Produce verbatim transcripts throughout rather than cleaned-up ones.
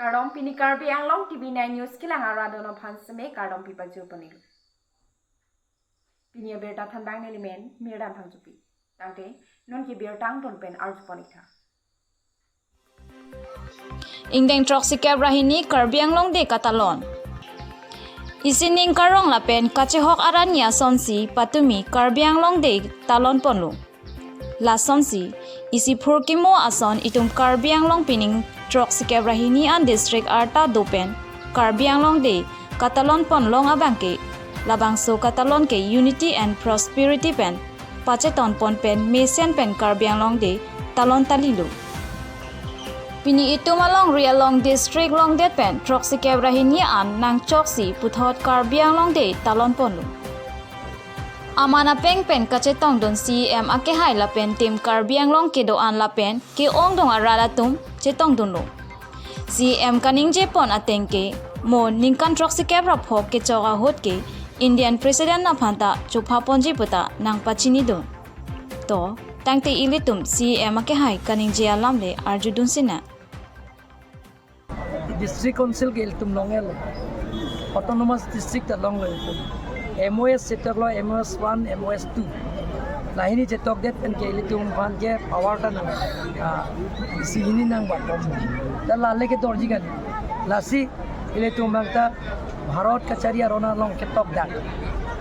Kardom, pini Karbi Anglong T V nine News kelang arat dono aphan seme kardom pipajur ponelo. Pini abirta thanbang nelimen Mirdan Phangchopi. Tangte non ke birta angton pen arju pon-ik tha. Ingdeng throksi kep ra hini Karbi Anglong Day katalon. Isining karong lapen kachehok arni asonsi patumi Karbi Anglong Day talon ponlo. Lasonsi, isi phurkimo ason itum Karbi Anglong pining throksi kep ra hini an district arta do pen Karbi Anglong Day katalon pon long abangke, labangso katalon ke unity and prosperity pen pacheton pon pen mesen pen Karbi Anglong Day talon talilo. Pini itum alongri along district longdet pen throksi kep ra hini an nangchoksi puthot Karbi Anglong Day talon ponlo. Aman apeng pen kachetongdun C E M akehai lapen Team Karbi Anglong kedo-an lapen ke-ongdung arat atum chetongdunlo. C E M kaningje pon ateng ke mo ningkan throksi kep ra phok kechok ahut ke Indian President aphan ta chopha ponji puta nangpachinidun. To, tangte ilitum C E M akehai kaningje alam le arjudun sina. District Council ke ilitum long-et lo. Autonomous District ta longlo ilitum. M O S chetok lo, M O S one, M O S two. Lahini chetokdet pen ke ilitum aphan ke power ta nang, ah, isi hini nang bakom. Ta lale kedorji kali. Lasi ilitum abang ta Bharat kachari aron along ketok dak.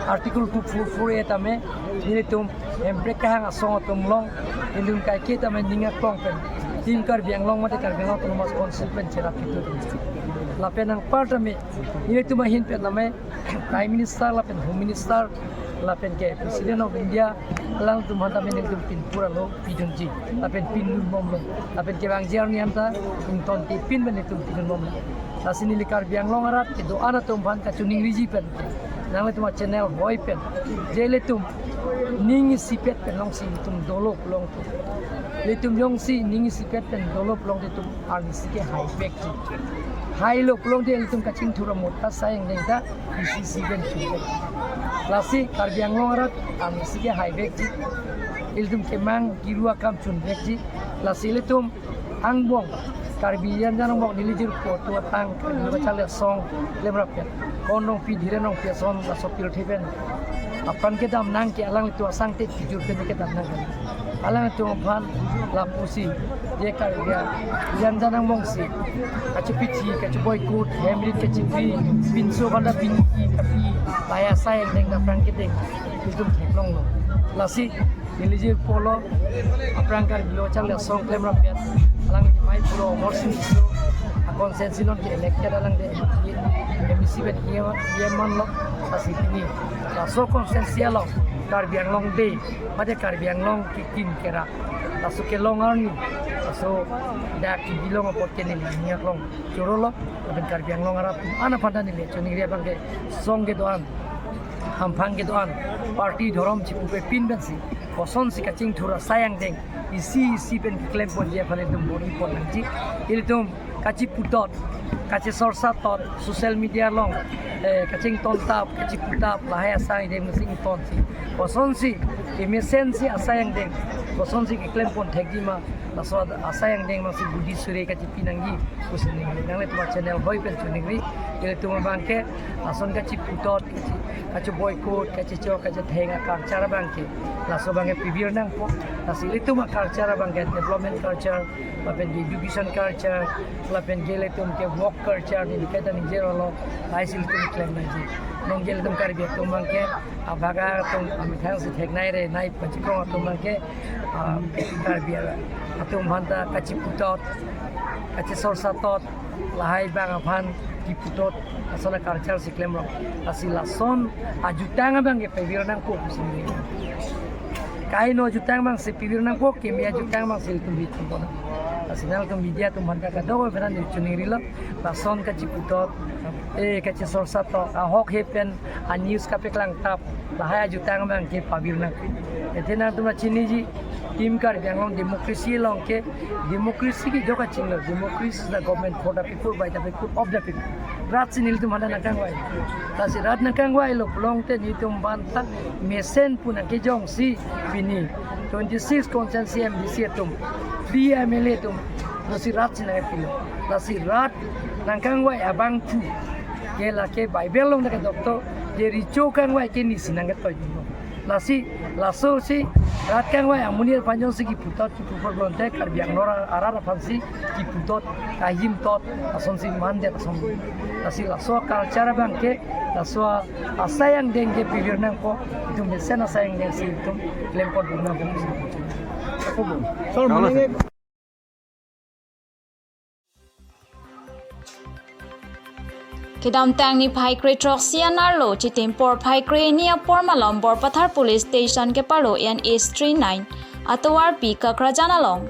Article two four four A tame ilitum Hemprek kehang asong atum along, ilitum kaike tame ning aklong pen Team Karbi Anglong mate Karbi Anglong Autonomous Council pen cherap itu. Lapen anpar tame, ilitum ahin pen tame Prime Minister lapen Home Minister lapen ke President of India alangtum aphan tame ilitum pin pura lo pidunji. Lapen pindun bomlo. Lapen kevangji arni anta ington ti pin pen ilitum pidun bomlo. Lasi neli Karbi Anglong arat kedo-an atum aphan kachiningriji pen, nanglitum achannel hoi pen, je ilitum ning isipet pen longsi ilitum dolo pulote, ilitum jongsi ning isipet pen dolo pulote itum arnisi ke haivekji. Hailo pulote ilitum kachingthur amot ta asai angdeng ta isi isi pen chuvek. Lasi Karbi Anglong arat arnisi ke haivekji. Ilitum kemang kiru akam chunvekji. Lasi ilitum angbong, Karbi Anjan angbong neli jirpo atum aphan, Karbi Lo Kacharli Asong klemrap pen, Kondong Pi Dhiren Rongpi ason laso pirthe pen apran kedam nang ke alanglitum asangte kijur pen kedam nang. Alanglitum aphan lapusi, je Karbi Anjan angbong si kachipithi, kachiboycott, hem rit kachipi, pinso banda pinki kapi, lahai asai angdeng ta apran kedeng ilitum theklonglo. Lasi neli jirpo lo, aphrang Karbi Lo Kacharli Asong klemrap pen, alang mai pulo Amarsing Tisso a-constituency non ke elected alangte M A C pen E M, E M manlo. Lasi pini laso constituency along Karbi Anglong Day mate Karbi Anglong kekim kerap laso kelong arni, laso dak kebi long apot ke neli ning aklong chorolo. Lapen Karbi Anglong arat atum an aphan ta neli chiningri abangke, song kedo-an, hamphang kedo-an, party dhorom chipupe pin pensi, kosonsi kachingthur asai angdeng isi isi pen keklem ponji aphan ilitum bor-i pon nangji. Ilitum kachiputot, kachisorsatot, social media along, eh, kachingtontap, kachiputap, lahai asai angdeng masi ingtonsi, kosonsi kemesensi asai angdeng, kosonsi keklem pon thekji ma, laso asai angdeng masi budi sure kachipi nangji pusi neli nanglitum achannel hoi pen chiningri. Ilitum abangke lason kachiputot, kachi, kachiboycott, kachichok, kachitheng a-culture abangke, laso abangke pavir nangpo. Lasi ilitum a-culture abangke development culture, lapen ke education culture, lapen ke ilitum ke work culture, neli kaita ningje rolo, lahai si ilitum klem nangji. Non ke ilitum Karbi atum abangke, abhaga atum amethang si theknei re nei pachikong atum abangke, ah, Karbi atum aphan ta kachiputot, kachisorsatot, lahai bang aphan kiputot, lason a-culture si klemrong. Lasi lason ajutang abangke pavir nangpo pusi neli. Kaheno ajutang abangsi pavir nangpo, keme ajutang abangsi ilitum bit pon. Lasi nangtum media atum aphan ta kadokave aphan neli chiningrilo, lason kachiputot, eh, kachisorsatot, ahok he pen a-news kapeklangtap, lahai ajutang abangke pavir nang. Athe nangtum ta chiniji, Team Karbi Anglong democracy along ke, democracy ke jo kachinglo, democracy is the government for the people, by the people, of the people. Rat si nelitum aphan ta nangkangvai. Lasi rat nangkangvailo pulote nelitum aphan ta mesen pu nangkejongsi pini twenty-six constituency M D C atum, three M L A atum, lasi rat si nangpilo. Lasi rat Nangkangvai abangphu ke lake Bible along ta kedok to, je recho kangvai ke nisi nangketoi dun. Lasi, laso si rat kangvai amonit aphan jongsi kiputot kipu apor pulote Karbi Anglong arat aphansi kiputot, kahim tot, asonsi mandet ason. Lasi laso culture abang ke, laso asai angdeng ke pivir nangkok, itum mesen asai angdeng si itum klempot dun nangkok. Ako bo. Sir, Kamu morning. Kedamtang niphai krethrok si anerlo, chitim porphai krehini apor malom Borpathar Police Station keparlo N H three nine atovarpi Kakrajan along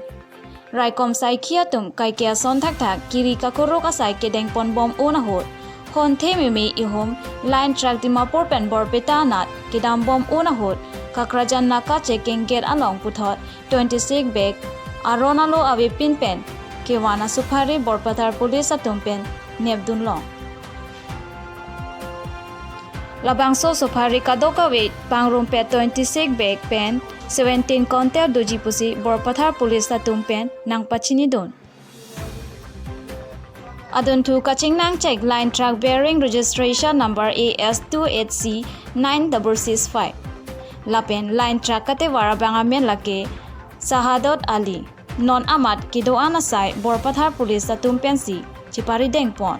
raikom saikhi atum kaike ason thakthak kiri kakorok asai kedengpon bom un ahut, honthe meme ihum line truck Dimapur pen Borpeta anat kedam bom un ahut, Kakrajan naka checking gate along puthot twenty-six bag aron alo avepin pen kevan asupari Borpathar Police atum pen nepdun long. Labangso supari kadokave pangrumpet twenty-six bag pen seventeen quintal doji pusi Borpathar Police atum pen nangpachinidun. Adunthu kachingnang chek line truck bearing registration number A S two eight C nine double six five. Lapen line truck katevar abang amen lake Sahadot Ali. Non amat kedo-an asai Borpathar Police atum pensi chepari dengpon.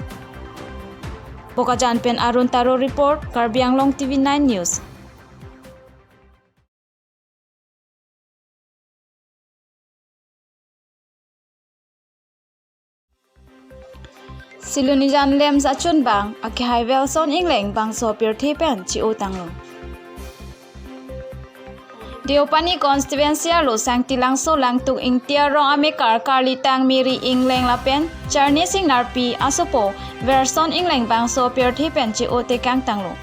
Bokajan pen Arun Taro report, Karbi Anglong T V nine News. Silonijan LAMPS achunbang akehai Welson Engleng bangso pirthe pen che-otanglo. Deopani constituency arlo Sangtilangso Langtuk Ingti arong amekar Karlitang Mary Engleng lapen Charni Sing Narpi asopo Welson Engleng bangso pirthe pen che-otekangtanglo.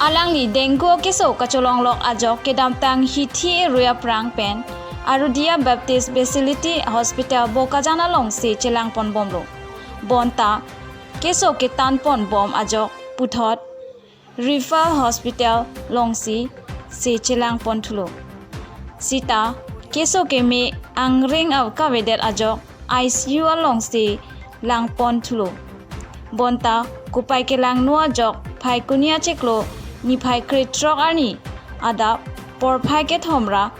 Alangli dengue keso kacholonglok ajok kedamtang hithi erui aphrang pen Arudia Baptist Basilica Hospital Bokajan alongsi chelangponbomlo. Bonta keso ketanponbom ajok puthot Referral Hospital alongsi si chelangponthulo. Sita keso keme angring av kavedet ajok I C U alongsi langponthulo. Bonta kopai kelangno ajok Phaikuni achiklo niphai krethrok arni adap porphai kethom ra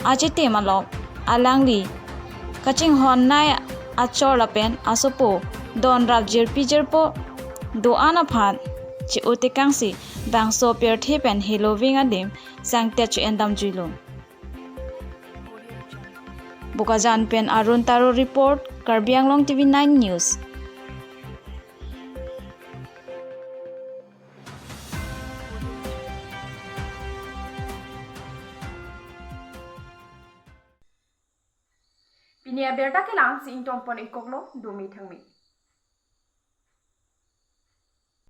achitim along alangli kachinghonnei achor lapen asopo donrap jirpi jirpo do-an aphan che-otekangsi bangso pirthe pen heloving adim sangtet che-endamjuilo. Bokajan pen Arun Taro report, Karbi Anglong T V nine News. Pini abirta kelang si ingtonpon-ikoklo, dome thangme.